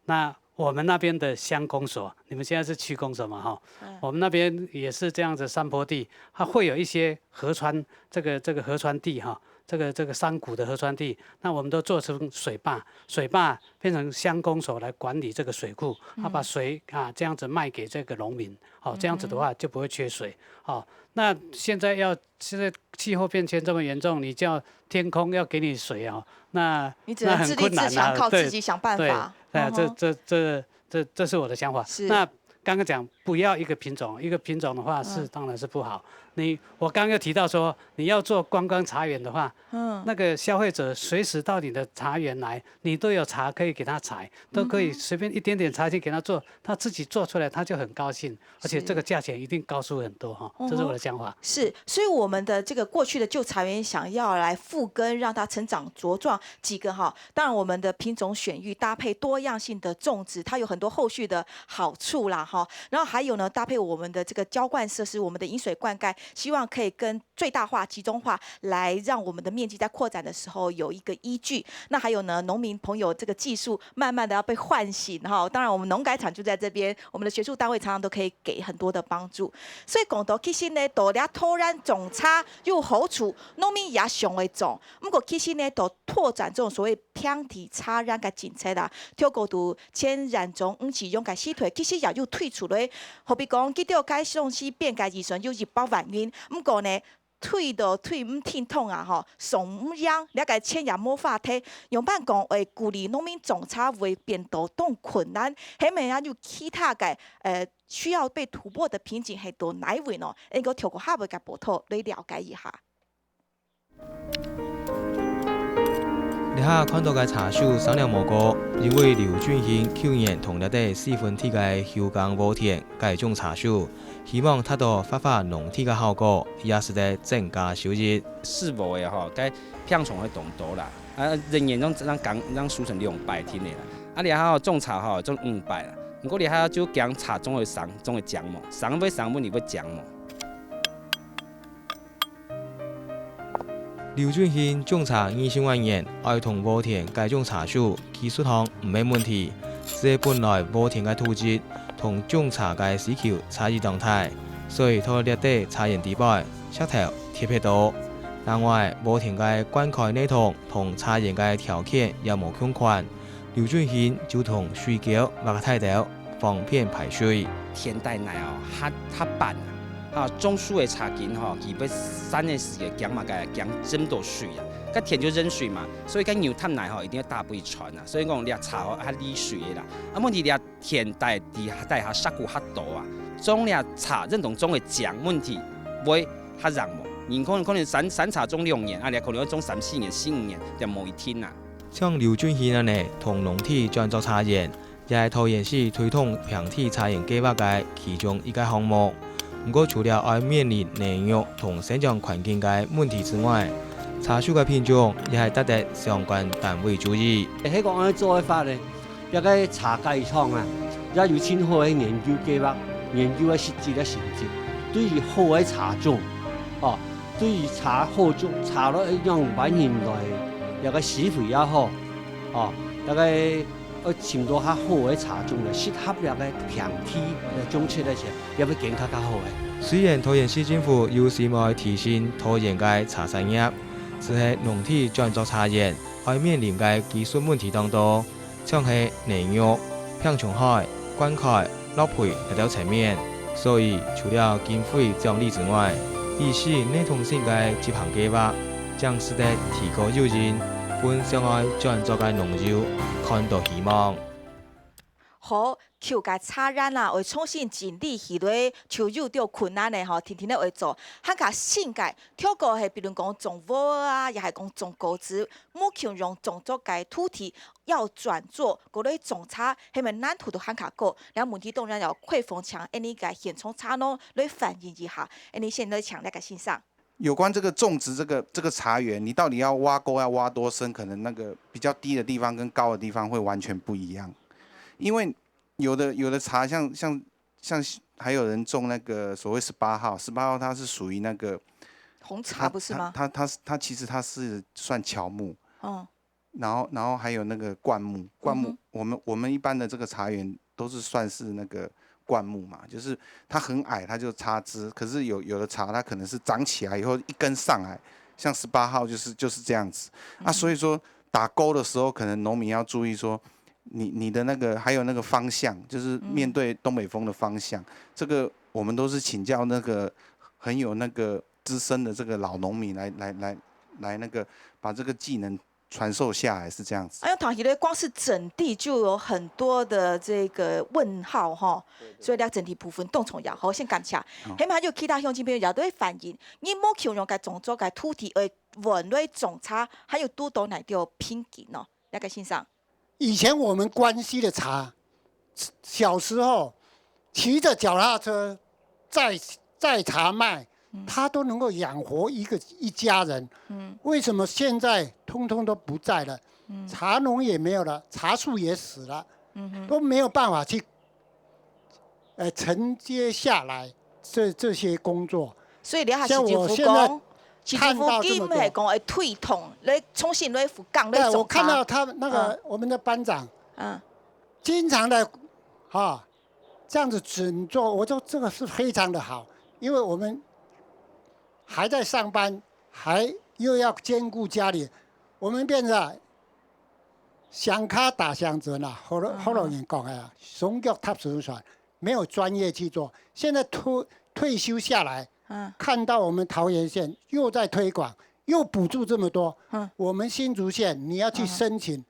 那我们那边的乡公所，你们现在是区公所嘛哈？我们那边也是这样子山坡地，它会有一些河川，这个这个河川地哈，这个这个山谷的河川地，那我们都做成水坝，水坝变成乡公所来管理这个水库，它把水啊这样子卖给这个农民，好，这样子的话就不会缺水，好。那现在要现在气候变迁这么严重，你叫天空要给你水哦，那你只能自立自强，那很困难啊，靠自对己想办法。对，这嗯哼这这这这是我的想法。是那刚刚讲不要一个品种，一个品种的话是嗯当然是不好。你我刚刚有提到说，你要做观光茶园的话，嗯那个消费者随时到你的茶园来，你都有茶可以给他采，都可以嗯哼随便一点点茶去给他做，他自己做出来他就很高兴，而且是这个价钱一定高出很多哈。这是我的想法。是，所以我们的这个过去的旧茶园想要来复耕，让它成长茁壮，几个哈，当然我们的品种选育搭配多样性的种植，它有很多后续的好处啦哈。然后还有呢，搭配我们的这个浇灌设施，我们的引水灌溉，希望可以跟最大化、集中化来让我们的面积在扩展的时候有一个依据。那还有呢，农民朋友这个技术慢慢的要被唤醒哈。当然，我们农改场就在这边，我们的学术单位常常都可以给很多的帮助。所以讲到其实呢，大家土壤种茶有好处，农民也想要种。不过其实呢，都拓展这种所谓平地茶园个政策啦，透过都千然种五期用个系统，其实也有推出了。好比讲，几条街上市变个预算有一百万元，不过呢，推都推毋停動啊吼，上毋贏，這个錢也無法提，仰般講會鼓勵農民種茶會變到當困難，係毋係還有其他个呃需要被突破的瓶頸係到哪位呢？應該透過下背个報導來了解一下。 這下看到个茶樹生了無高，因為劉俊興舊年同這兜四分地个休耕禾田改種茶樹，希望達到活化農地个效果，也使得增加收益。四禾个吼，該病蟲會當多啦，啊，一年正正講正收成兩百斤个啦，啊，這下吼種茶吼種五百啦，毋過這下就驚茶種會生，種會靚無，生會生問題會靚無。 劉俊興種茶二十外年，愛同禾田改種茶樹，技術上毋係問題，只係本來禾田个土質同種茶个需求差異當大，所以在這兜茶園底背，石頭特別多。另外，禾田个灌溉系統同茶園个條件也無共款， 劉俊興就同水溝挖大兜，方便排水。田底泥哦，較較平啊，啊，種樹个茶根吼，佢愛生个時節驚麼个？驚浸到水啊，該田就淹水嘛，所以該牛踏泥吼一定愛打分佢穿啊，所以講這茶吼較利水个啦。啊，問題這田底底下底下石牯較多啊，種這茶認同種个靚問題會較贏無？人可能可能山山茶種兩年，啊，你可能愛種三四年、四五年，就無一定啊。 像劉俊興恁呢，同農地轉做茶園，也係桃園市推動平地茶園計畫个其中一個項目。毋過，除了愛面臨泥肉同生長環境个問題之外，茶樹个品種也係值得相關單位注意。係講恁樣做个話呢，這個茶改場啊，也有盡好个研究計畫，研究个實際个成績，對於好个茶種，哦， 對於茶好種，茶落仰般人來，這個施肥也好，哦，這個愛尋到較好个茶種來，適合這個平地來種出來，也會更加較好个。雖然桃園市政府有心愛提升桃園个茶產業，只係農地轉做茶園，愛面臨个技術問題當多， 像係泥肉、病蟲害、灌溉、落肥這兜層面。所以，除了經費獎勵之外，以市系統性个執行計畫，正使得提高誘因，分想愛轉做个農友看到希望。好，舊个茶園啊，愛重新整理起來，就有兜困難个吼，定定仔愛做。還較新个，透過係，比如講種禾啊，也係講種果子，無共樣種作个土地， 愛轉做過來種茶，係毋係難度都還較高？這問題當然愛開放請𠊎俚个現場茶農來反映一下。𠊎俚先來請這個先生。有關這個種植這個，這個茶園，你到底要挖溝要挖多深，可能那個比較低的地方跟高的地方會完全不一樣。因為有的，有的茶像，像，像還有人種那個所謂十八號，十八號它是屬於那個紅茶不是嗎？它，它，它，它其實它是算喬木。哦。 然後，然後還有那個灌木，灌木，嗯哼。我們，我們一般的這個茶園都是算是那個灌木嘛，就是它很矮，它就插枝，可是有，有的茶它可能是長起來以後一根上來，像十八號就是，就是這樣子。啊，嗯哼。所以說打溝的時候，可能農民要注意說，你，你的那個，還有那個方向，就是面對東北風的方向，嗯。這個我們都是請教那個很有那個資深的這個老農民來，來，來，來那個把這個技能 傳授下來是這樣子。哎喲，聽起來光是整地就有很多的這個問號哈，對，對。所以這整體部分當重要。好，先感謝。好。係毋係還有其他鄉親朋友也都會反映，你無共樣个種作个土地愛換來種茶，還有堵到哪兜瓶頸呢？這個先生。以前我們關西的茶，小時候騎著腳踏車載，載茶賣，嗯。他都能夠養活一個，一家人。嗯。為什麼現在通通都不在了？嗯。茶農也沒有了，茶樹也死了，嗯哼。都沒有辦法去，呃，承接下來這，這些工作。所以你還是政府講，像我現在政府看到這麼多。今係講愛推動，來重新來復耕，來種茶。對，我看到他那個，嗯。我們的班長，嗯。經常的，哈， 這樣子整座，我說這個是非常的好，因為我們還在上班，還又要兼顧家裡，我們變成雙跤踏雙船啊，福佬，嗯。福佬人講的啊，雙腳踏雙船，沒有專業去做。現在退，退休下來，嗯看到我们桃园县又在推广，又补助这么多，嗯我们新竹县你要去申请，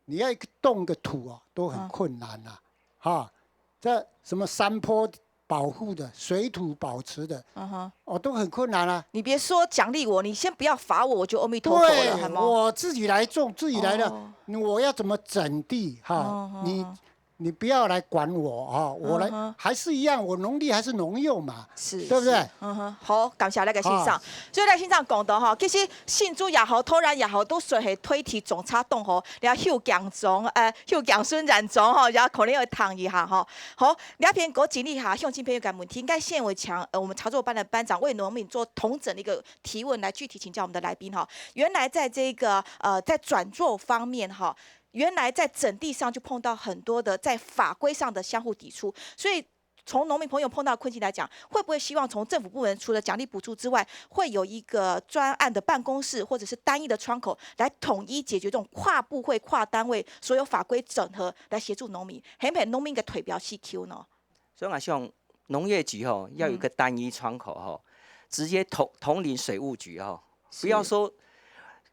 你要动个土哦，都很困难啊，哈，这什么山坡保护的、水土保持的，嗯哼，哦，都很困难啊。你别说奖励我，你先不要罚我，我就阿弥陀佛了，对，好吗？我自己来种，自己来的，哦我要怎么整地哈？哦哦你哦你不要来管我哈，我来、嗯哼还是一样，我农地还是农用嘛，是，对不对是？嗯哼，好，感谢赖个先生。啊所以赖先生讲到吼，其实新竹也好，桃园也好，都算系推起种茶档吼，然后休耕种，呃，休耕耘染种吼，然后可能要谈一下吼。好，两篇给我整理一下，乡亲朋友个问题，应该先为请呃我们茶作班的班长为农民做统整的一个提问，来具体请教我们的来宾哈。原来在这个呃在转作方面哈，原来在整地上就碰到很多的在法规上的相互抵触，所以从农民朋友碰到困境来讲，会不会希望从政府部门除了奖励补助之外，会有一个专案的办公室或者是单一的窗口来统一解决这种跨部会、跨单位所有法规整合，来协助农民，很很农民个代表需求呢？所以我想农业局吼要有一个单一窗口吼，直接统统领水务局吼，不要说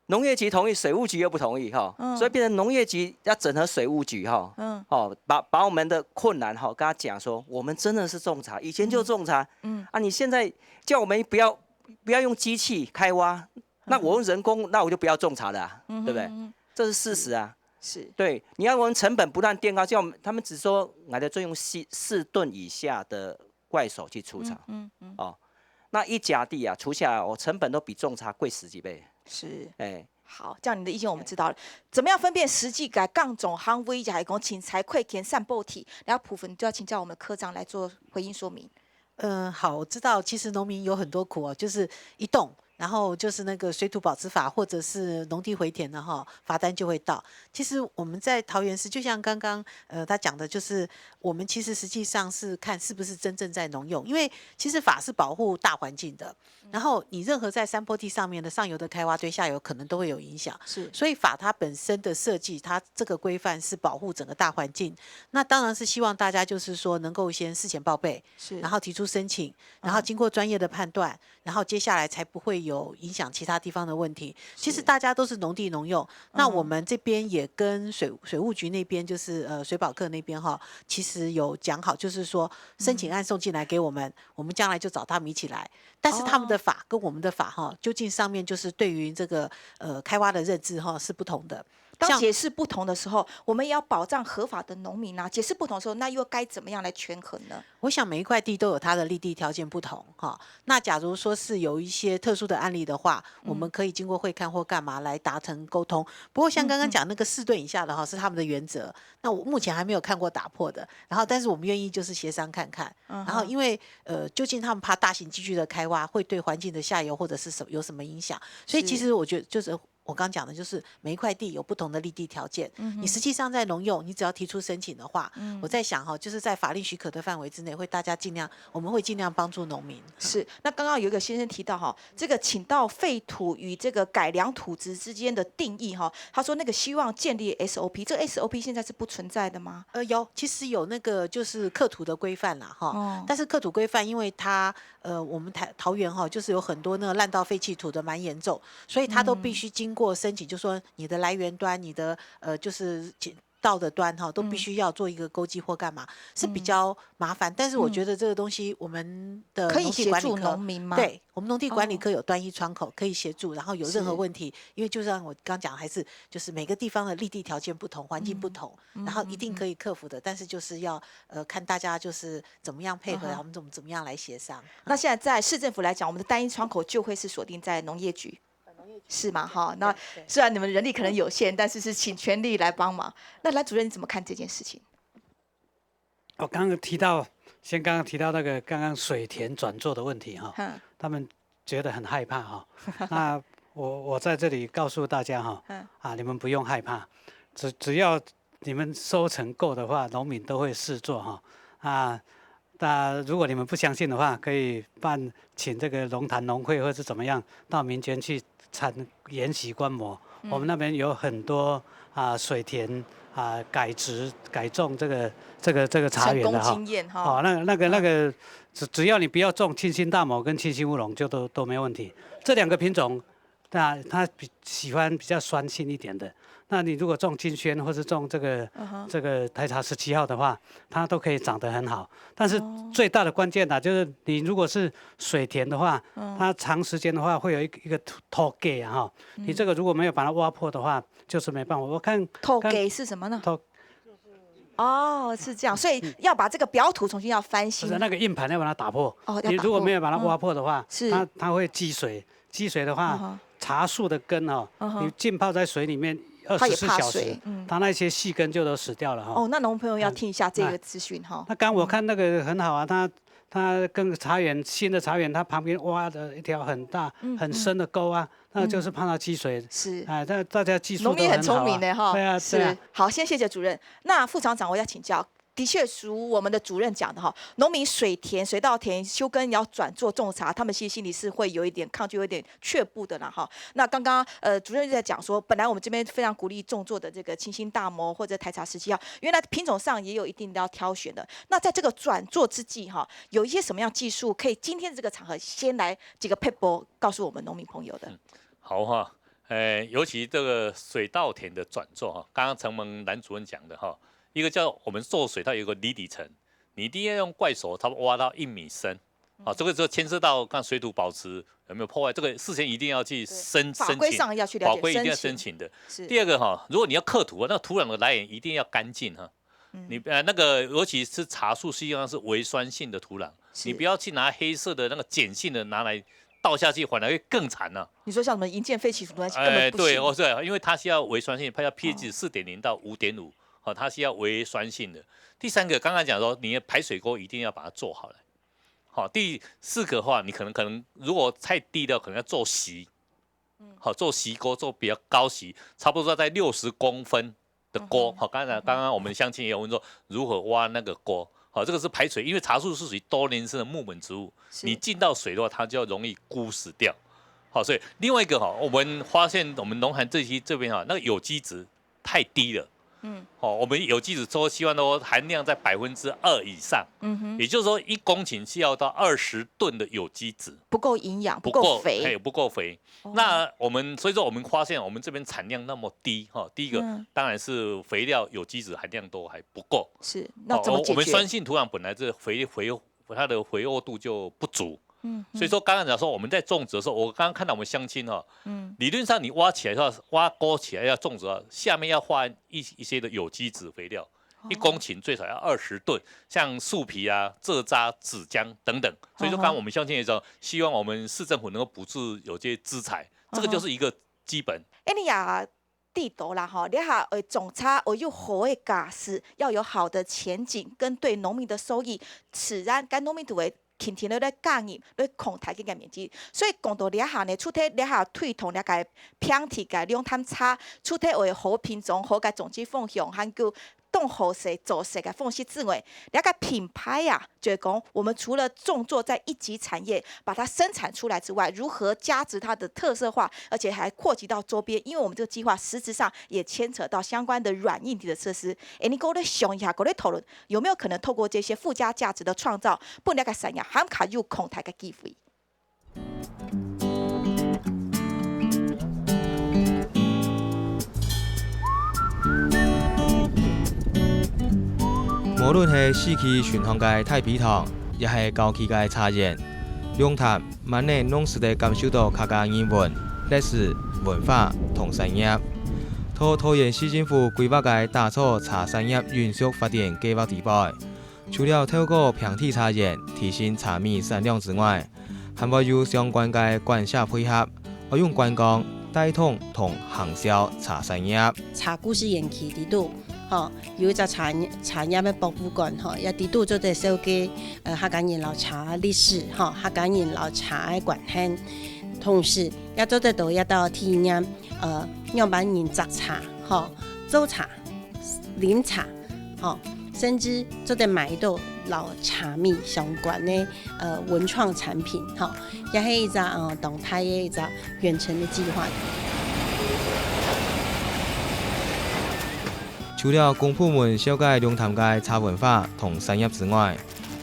农业局同意，水务局又不同意哈，嗯所以变成农业局要整合水务局哈，嗯哦，把把我们的困难哈跟他讲说，我们真的是种茶，以前就种茶，嗯啊，你现在叫我们不要不要用机器开挖，那我用人工，那我就不要种茶了、啊，对不对？嗯这是事实啊。是对，你要我们成本不断垫高，叫我们他们只说来的就用四四吨以下的怪手去除草，嗯嗯哦，那一甲地啊除下来，我成本都比种茶贵十几倍，是。哎，好，这样你的意见我们知道了。怎么样分辨实际个耕种行为，也还讲芹菜、快田、散播体，然后部分就要请教我们科长来做回应说明。嗯，好，我知道，其实农民有很多苦哦，就是一动，然后就是那个水土保持法或者是农地回填的哈，罚单就会到。其实我们在桃园市，就像刚刚呃他讲的，就是我们其实实际上是看是不是真正在农用，因为其实法是保护大环境的，然后你任何在山坡地上面的上游的开挖对下游可能都会有影响，是所以法它本身的设计，它这个规范是保护整个大环境。那当然是希望大家就是说能够先事前报备，是，然后提出申请，然后经过专业的判断，然后接下来才不会有影响其他地方的问题。其实大家都是农地农用，那我们这边也跟水水务局那边，就是呃水保科那边哈，其实有讲好，就是说申请案送进来给我们，我们将来就找他们一起来。但是他们的法跟我们的法哈，究竟上面就是对于这个呃开挖的认知哈是不同的。当像解释不同的时候，我们也要保障合法的农民啊。解释不同的时候，那又该怎么样来权衡呢？我想每一块地都有它的立地条件不同哈。那假如说是有一些特殊的案例的话，我们可以经过会勘或干嘛来达成沟通。不过像刚刚讲那个四吨以下的哈，是他们的原则。那我目前还没有看过打破的。然后，但是我们愿意就是协商看看。然后，因为呃，究竟他们怕大型机具的开挖会对环境的下游或者是什有什么影响，所以其实我觉得就是我刚讲的，就是每一块地有不同的立地条件。你实际上在农用，你只要提出申请的话，我在想哈，就是在法令许可的范围之内，会大家尽量，我们会尽量帮助农民。是，那刚刚有一个先生提到哈，这个请到废土与这个改良土质之间的定义哈，他说那个希望建立 S O P，这个 S O P 现在是不存在的吗？呃，有，其实有那个就是刻土的规范啦，哈。哦但是刻土规范，因为它呃，我们台桃园哈，就是有很多那个烂稻废弃土的蛮严重，所以它都必须经过申请，就说你的来源端、你的呃就是到的端哈，都必须要做一个勾稽或干嘛，是比较麻烦。但是我觉得这个东西，我们的可以农地协助管理科农民吗？对，我们农地管理哦科有单一窗口可以协助，然后有任何是问题，因为就像我刚讲，还是就是每个地方的立地条件不同，环境不同，然后一定可以克服的，但是就是要呃看大家就是怎么样配合，嗯哼我们怎么怎么样来协商。那现在在市政府来讲，我们的单一窗口就会是锁定在农业局，是吗？哈，那对虽然你们人力可能有限，但是是请全力来帮忙。那蓝主任你怎么看这件事情？我刚刚提到，先刚刚提到那个刚刚水田转作的问题哈，嗯他们觉得很害怕哈。那我我在这里告诉大家哈，嗯啊，你们不用害怕，只只要你们收成够的话，农民都会试作哈。啊，那如果你们不相信的话，可以办请这个龙潭农会或是怎么样到民间去参研习观摩。嗯。我们那边有很多，啊，水田，啊，改植、改种这个，这个，这个茶园的哈。成功经验哈。哦，那，那个，嗯。那个，只，只要你不要种青心大摩跟青心乌龙，就都，都没问题。这两个品种，那它比，喜欢比较酸性一点的。那你如果种金萱或是种这个，嗯哼。这个台茶十七号的话，它都可以长得很好。但是哦。最大的关键呢，就是你如果是水田的话，嗯。它长时间的话会有一个，一个土，土给啊哈。嗯。你这个如果没有把它挖破的话，就是没办法。我看，土给是什么呢？看，土哦，是这样，所以要把这个表土重新要翻新。不是，那个硬盘要把它打破。哦，要打破。你如果没有把它挖破的话，嗯。是。它，它会积水，积水的话，嗯哼。茶树的根哦，嗯哼。你浸泡在水里面二十四小时，它也怕水，嗯。它那些细根就都死掉了哈。哦，那农朋友要听一下这个资讯哈。嗯。那刚我看那个很好啊，它，它跟茶园，新的茶园，它旁边挖了一条很大，嗯，很深的沟啊，嗯。那就是怕它积水。嗯。是。哎，大，大家技术都很好啊。农民很聪明的哈。对啊，对啊。是。好，先谢谢主任。那副厂长，我要请教，的确，如我们的主任讲的哈，农民水田、水稻田休耕要转做种茶，他们其实心里是会有一点抗拒、有一点却步的啦哈。那刚刚，呃，主任就在讲说，本来我们这边非常鼓励种作的这个青心大摩或者台茶十七号，原来品种上也有一定的要挑选的。那在这个转作之际哈，有一些什么样技术可以今天这个场合先来几个撇步告诉我们农民朋友的？嗯，好哈，呃，尤其这个水稻田的转作哈，刚刚承蒙蓝主任讲的哈，一个叫我们做水稻有个离底层，你一定要用怪手，差不多挖到一米深。啊，这个就牵涉到看水土保持有没有破坏，这个事先一定要去申，对，申请，法规上要去了解，法规一定要申请。申请的。是。第二个哈，如果你要刻土啊，那土壤的来源一定要干净哈。嗯。你，呃，那个，尤其是茶树，实际上是微酸性的土壤，是。你不要去拿黑色的那个碱性的拿来倒下去，反而会更惨呢。你说像什么银剑废弃土那些根本不行。哎，对，哦，对，因为它是要微酸性，它要pH哦。四点零到五点五，好，它是要微酸性的。第三个，刚刚讲说，你的排水沟一定要把它做好了。好，第四个的话，你可能，可能如果太低的，可能要做席。嗯。好，做席沟，做比较高席，差不多在六十公分的沟。嗯哼。好，刚才，嗯哼。刚刚我们乡亲也有问说，如何挖那个沟？好，这个是排水，因为茶树是属于多年生的木本植物，是。你浸到水的话，它就容易枯死掉。好，所以另外一个哈，我们发现我们龙潭地区这边哈，那个有机质太低了。嗯。哦，我们有机质说希望说含量在百分之二以上。嗯哼。也就是说，一公顷是要到二十吨的有机质。不够营养，不够肥。不够，嘿，不够肥。哦。那我们，所以说我们发现我们这边产量那么低哈，第一个，嗯。当然是肥料、有机质含量都还不够。是，那怎么解决？哦，我们酸性土壤本来这肥，肥，它的肥沃度就不足。嗯，所以说刚刚讲说我们在种植的时候，我刚刚看到我们乡亲哈，嗯。理论上你挖起来的话，挖沟起来要种植啊，下面要换一，一些的有机质肥料。哦。一公顷最少要二十吨，像树皮啊、蔗渣、纸浆等等。所以说，刚刚我们乡亲也说，希望我们市政府能够补助有些资材，这个就是一个基本。嗯哼。哎，你呀，地头啦吼，你还会种茶，会有好的价值，要有好的前景，跟对农民的收益，自然，该农民就会天天都在耕耘，来擴大佢个面积。所以讲到这下呢，除忒这下推动这个平地个龙潭茶，除忒会好品种、好个种植方向，还有 当好势做事个方式之外，这个品牌啊，就是讲我们除了种作在一级产业把它生产出来之外，如何加值它的特色化，而且还扩及到周边，因为我们这个计划实质上也牵扯到相关的软硬体的设施。哎，你跟我想一下，跟我讨论有没有可能透过这些附加价值的创造，分这个产业还較有擴大个机会？ 無論係四季順風个大埤塘，也係郊區个茶園，龍潭滿哪攏使得感受到客家人文、歷史、文化同產業。在桃園市政府規劃个打造茶產業永續發展計畫底背， 除了透過平地茶園提升茶米產量之外，還會有相關个管線配合，愛用觀光、帶動同行銷茶產業。茶故事園區裡肚，吼，有一隻茶，茶葉个博物館，吼，也裡肚做得紹介，呃，客家人摎茶个歷史，吼，客家人摎茶个關係。同時，也做得到一道體驗，呃，仰般人摘茶，吼，做茶、 啉茶，吼，甚至做得買到摎茶米相關个，呃，文創產品，吼，也係一隻，呃，當大个一隻遠程个計畫。除了公部門紹介龍潭个茶文化同產業之外，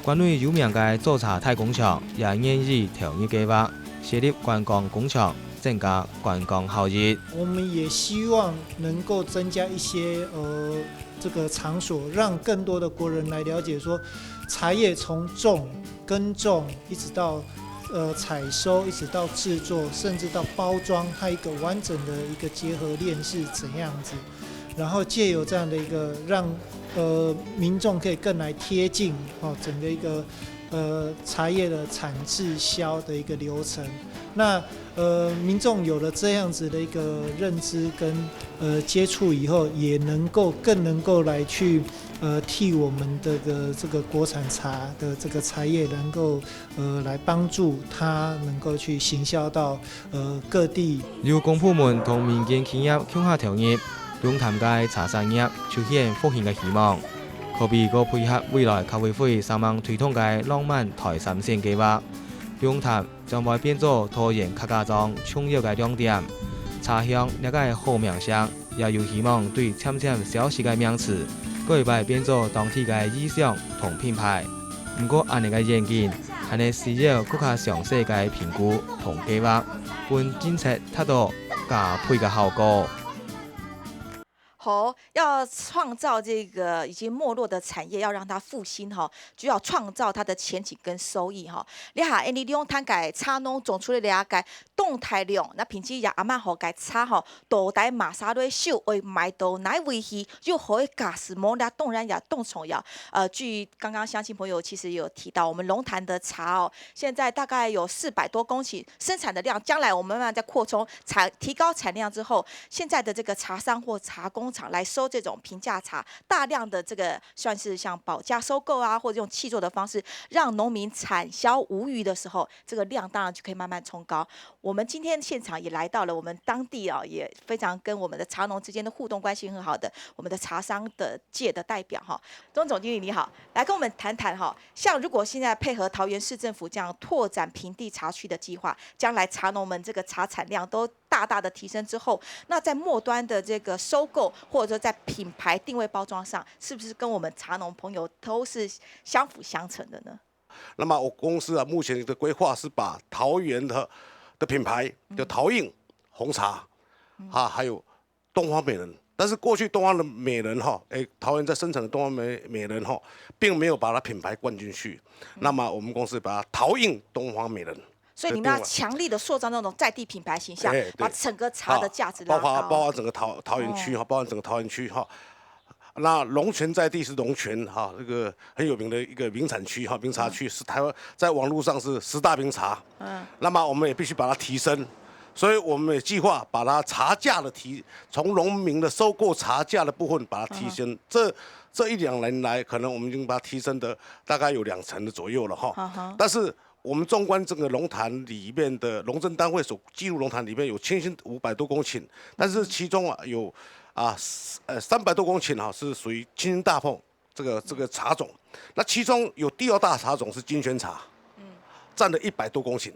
縣內有名个早茶大工場也願意投入計畫，設立觀光工場，增加觀光效益。我们也希望能够增加一些呃这个场所，让更多的国人来了解说，茶叶从种、耕种，一直到呃采收，一直到制作，甚至到包装，它一个完整的一个结合链是怎样子。然后借由这样的一个让呃民众可以更来贴近哦整个一个呃茶叶的产制销的一个流程。那呃民众有了这样子的一个认知跟呃接触以后，也能够更能够来去呃替我们的个这个国产茶的这个茶叶能够呃来帮助它能够去行销到呃各地。由公部門同民間企業共下投入，龍潭个茶產業出現復興个希望。可比過配合未來客委會聲望推動个浪漫台三線計畫，龍潭將會變做桃園客家庄重要个亮點。茶香這个好名聲，也有希望對漸漸消失个名詞，改擺變做當地个意象同品牌。毋過，恁呢个願景，還係需要更加詳細个評估同計畫，分政策達到加倍个效果。好，要創造這個已經沒落的產業，要讓它復興哈，就要創造它的前景跟收益哈。你看，恁呢龍潭个茶農種出來个當大量，該品質也恁好个茶哈，到底麼儕來收，愛賣到哪位去，又好个價數無，這當然也當重要。呃，據剛剛鄉親朋友其實有提到，我們龍潭的茶哦，現在大概有四百多公頃生產的量，將來我們慢慢再擴充產，提高產量之後，現在的這個茶商或茶工廠來收這種平價茶，大量的這個算是像保價收購啊，或者用契作的方式，讓農民產銷無虞的時候，這個量當然就可以慢慢衝高。我們今天現場也來到了我們當地哦，也非常跟我們的茶農之間的互動關係很好的我們的茶商的界的代表哈，鍾總經理你好，來跟我們談談哈，像如果現在配合桃園市政府這樣拓展平地茶區的計畫，將來茶農們這個茶產量都大大的提升之後，那在末端的這個收購或者說在品牌定位包裝上，是不是跟我們茶農朋友都是相輔相成的呢？那麼我公司啊，目前的規劃是把桃園的的品牌，就桃印红茶，啊，还有东方美人。但是过去东方的美人哈，哎，桃园在生产的东方美美人哈，并没有把它品牌灌进去。那么我们公司把它桃印东方美人。所以你们要强力的塑造那种在地品牌形象，把整个茶的价值拉高。包括包括整个桃桃园区哈，包括整个桃园区哈。那龙泉在地是龙泉哈，这个很有名的一个名产区哈，名茶区是台湾在网络上是十大名茶。嗯，那么我们也必须把它提升，所以我们也计划把它茶价的提，从农民的收购茶价的部分把它提升。这这一两年来，可能我们已经把它提升的大概有两成的左右了哈。但是我们纵观整个龙潭里面的农政单位所记录，龙潭里面有千辛五百多公顷，但是其中啊有啊呃三百多公顷哈是属于千辛大棚这个这个茶种，那其中有第二大茶种是金萱茶，占了一百多公顷。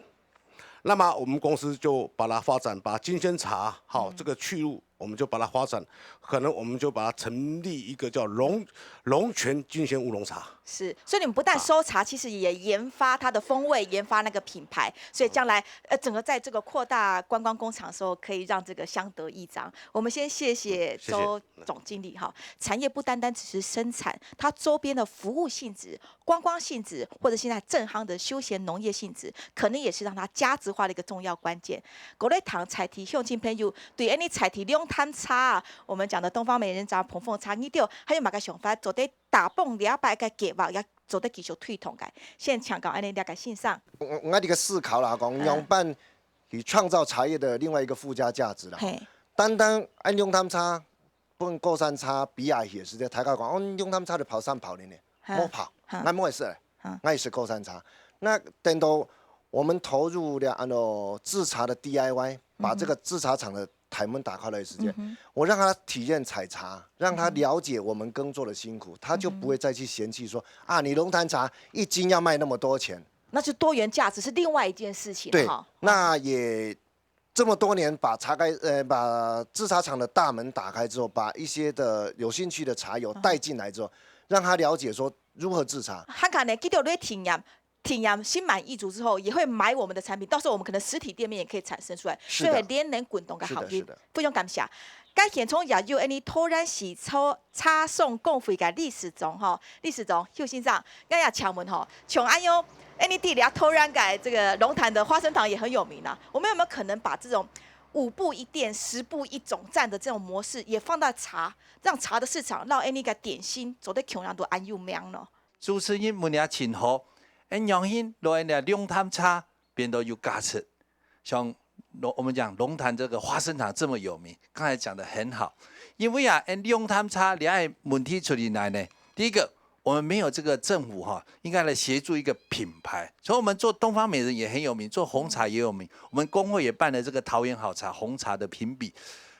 那么我们公司就把它发展，把金萱茶好这个去路，我们就把它发展，可能我们就把它成立一个叫龙龙泉金萱乌龙茶。是，所以你们不但收茶，其实也研发它的风味，研发那个品牌，所以将来呃整个在这个扩大观光工厂的时候，可以让这个相得益彰。我们先谢谢周总经理哈，产业不单单只是生产，它周边的服务性质、观光性质，或者现在正夯的休闲农业性质，可能也是让它价值化的一个重要关键。各位听在地乡亲朋友，对恁呢在地龙潭茶啊，我们讲的东方美人茶、蓬凤茶，你都还有么个想法？做得打棒两百个计划，也做得继续推动个。先请教恁呢两个先生。我我个思考啦，讲仰般去创造茶叶的另外一个附加价值啦。嘿，单单按龙潭茶，分高山茶比下去的时间，大家讲，哦，龙潭茶就跑山跑林呢，哈莫跑，哈那莫也是嘞哈，那也是高山茶。那等到我们投入了按照制茶的DIY，把这个制茶厂的台门打开来的时间，我让他体验采茶，让他了解我们耕作的辛苦，他就不会再去嫌弃说啊，你龙潭茶一斤要卖那么多钱。那就多元价值是另外一件事情对哈。，那也这么多年把茶开呃把制茶厂的大门打开之后，把一些的有兴趣的茶友带进来之后，让他了解说如何制茶。還看呢，佢就對體驗，體驗心滿意足之後，也會買我們的產品，到時候我們可能實體店面也可以產生出來，是的所以連連滾動个效益是的是的。非常感謝。該現場也有恁呢桃園市茶茶商公會个理事長吼，理事長邱先生，𠊎也請問吼，像恁樣，恁呢地理啊，桃園个這個龍潭的花生糖也很有名啊，我們有沒有可能把這種五步一店、十步一總站的這種模式也放到茶，讓茶的市場，讓恁呢个點心做得共樣都恁有名呢？主持人問也真好，恁樣形來呢龍潭茶變到有價值。像龙我们讲龙潭这个花生糖这么有名，刚才讲的很好，因为啊，恁龙潭茶两个问题出现来呢，第一个。我们没有这个政府哈，应该来协助一个品牌，所以我们做东方美人也很有名，做红茶也有名，我们工会也办了这个桃园好茶红茶的评比，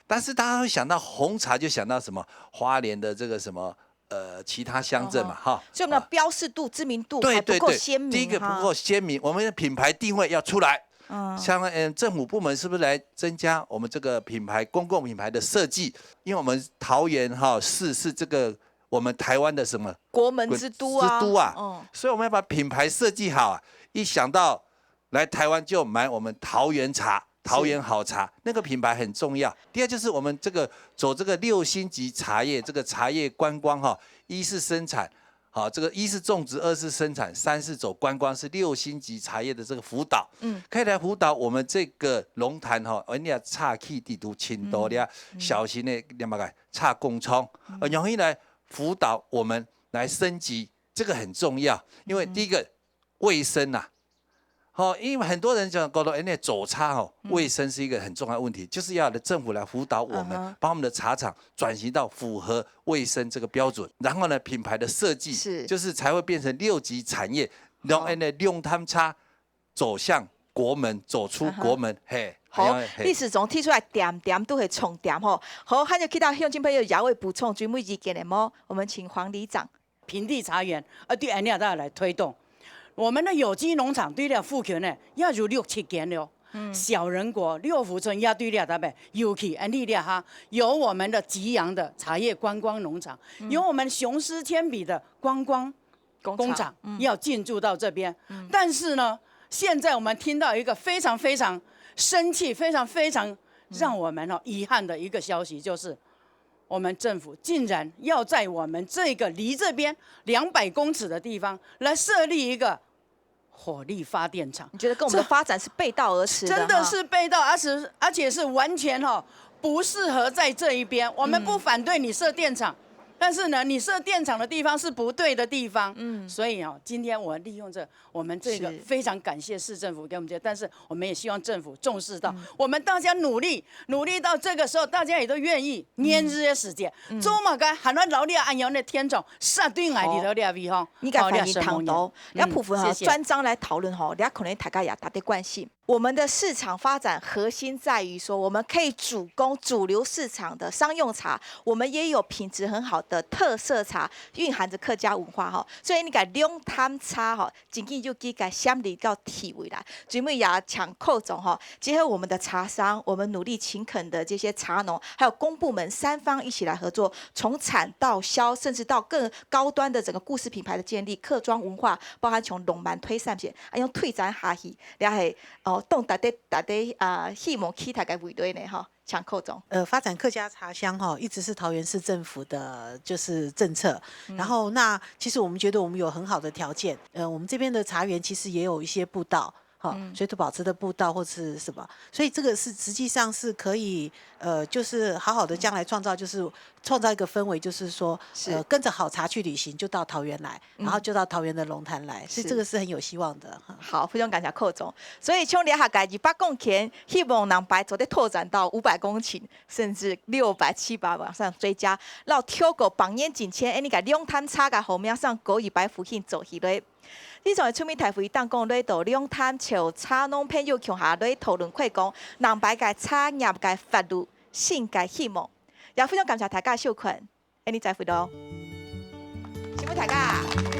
但是大家会想到红茶就想到什么花莲的这个什么呃其他乡镇嘛哈，所以我们的标示度、知名度还不够鲜明。第一个不够鲜明，我们的品牌定位要出来。嗯，像嗯政府部门是不是来增加我们这个品牌公共品牌的设计？因为我们桃园哈市是这个我们台湾的什么国门之都啊，之都啊，嗯，所以我们要把品牌设计好啊。一想到来台湾就买我们桃园茶、桃园好茶，那个品牌很重要。第二就是我们这个走这个六星级茶叶，这个茶叶观光哈，一是生产。好，这个一是种植，二是生产，三是走观光，是六星级茶叶的这个辅导，嗯，可以来辅导我们这个龙潭哈，人家茶企地图青多了，小型的那么个茶工厂，呃，容易来辅导我们来升级，这个很重要，因为第一个卫生啊，好，因为很多人讲搞到哎那走茶哦，卫生是一个很重要的问题，就是要政府来辅导我们，帮我们的茶厂转型到符合卫生这个标准，然后呢，品牌的设计是就是才会变成六级产业，让哎那龙潭茶走向国门，走出国门，嘿，好，嘿理事长提出来点点都系重点吼。好，還有其他鄉親朋友也會補充最尾意見个無？我們請黃里長。平地茶園，啊，對恁樣大家來推動。我們的有機農場對這附近呢，也有六七間了。小人國、六福村也對這搭邊，尤其恁樣這下，有我們的吉陽的茶葉觀光農場，有我們雄獅鉛筆的觀光工廠要進駐到這邊。但是呢，現在我們聽到一個非常非常生氣、非常非常讓我們哦遺憾的一個消息，就是我們政府竟然要在我們這個離這邊兩百公尺的地方來設立一個火力發電廠。你覺得跟我們的發展是背道而馳的？真的是背道，而且而且是完全哈不适合在這一邊。我們不反對你設電廠，但是呢，你設電廠的地方是不對的地方。嗯，所以哦，今天我利用這我們這個非常感謝市政府給我們這，但是我們也希望政府重視到，我們大家努力努力到這個時候，大家也都願意拈日的時間，做麼个還要勞力安陽的天總，殺對愛你的這地方。你敢反映當多，嗯要部分哈謝謝專章來討論哈，你可能大家也特別關心。我們的市場發展核心在於說，我們可以主攻主流市場的商用茶，我們也有品質很好的特色茶，蘊含著客家文化哈。所以你講龍潭茶哈，真經有佢个潛力到地位啦。最尾也請寇總哈，結合我們的茶商，我們努力勤懇的這些茶農，還有公部門三方一起來合作，從產到銷，甚至到更高端的整個故事品牌的建立，客庄文化，包含從浪漫推三線，啊，用推展下去，這係哦，當大家大家啊，希望期待个未來呢哈，請寇總。呃，發展客家茶香哈，一直是桃園市政府的就是政策。然後那其實我們覺得我們有很好的條件，呃，我們這邊的茶園其實也有一些步道。哈，水土保持的步道或是什麼，所以這個是實際上是可以，呃，就是好好的將來創造，就是創造一個氛圍，就是說，是呃，跟著好茶去旅行，就到桃園來，然後就到桃園的龍潭來，所以是這個是很有希望的。哈好，非常感謝寇總。所以像這下个二百公頃，希望能把做得拓展到五百公頃，甚至六百、七百往上追加，然後透過百年進前，哎，你个龍潭茶个好名聲，過一擺復興做起來。以上个村民大會當講來到龍潭，招茶農朋友共下來討論開講，南北个茶業个法律，新个希望。也非常感謝大家收看，哎，你再會咯。辛苦大家。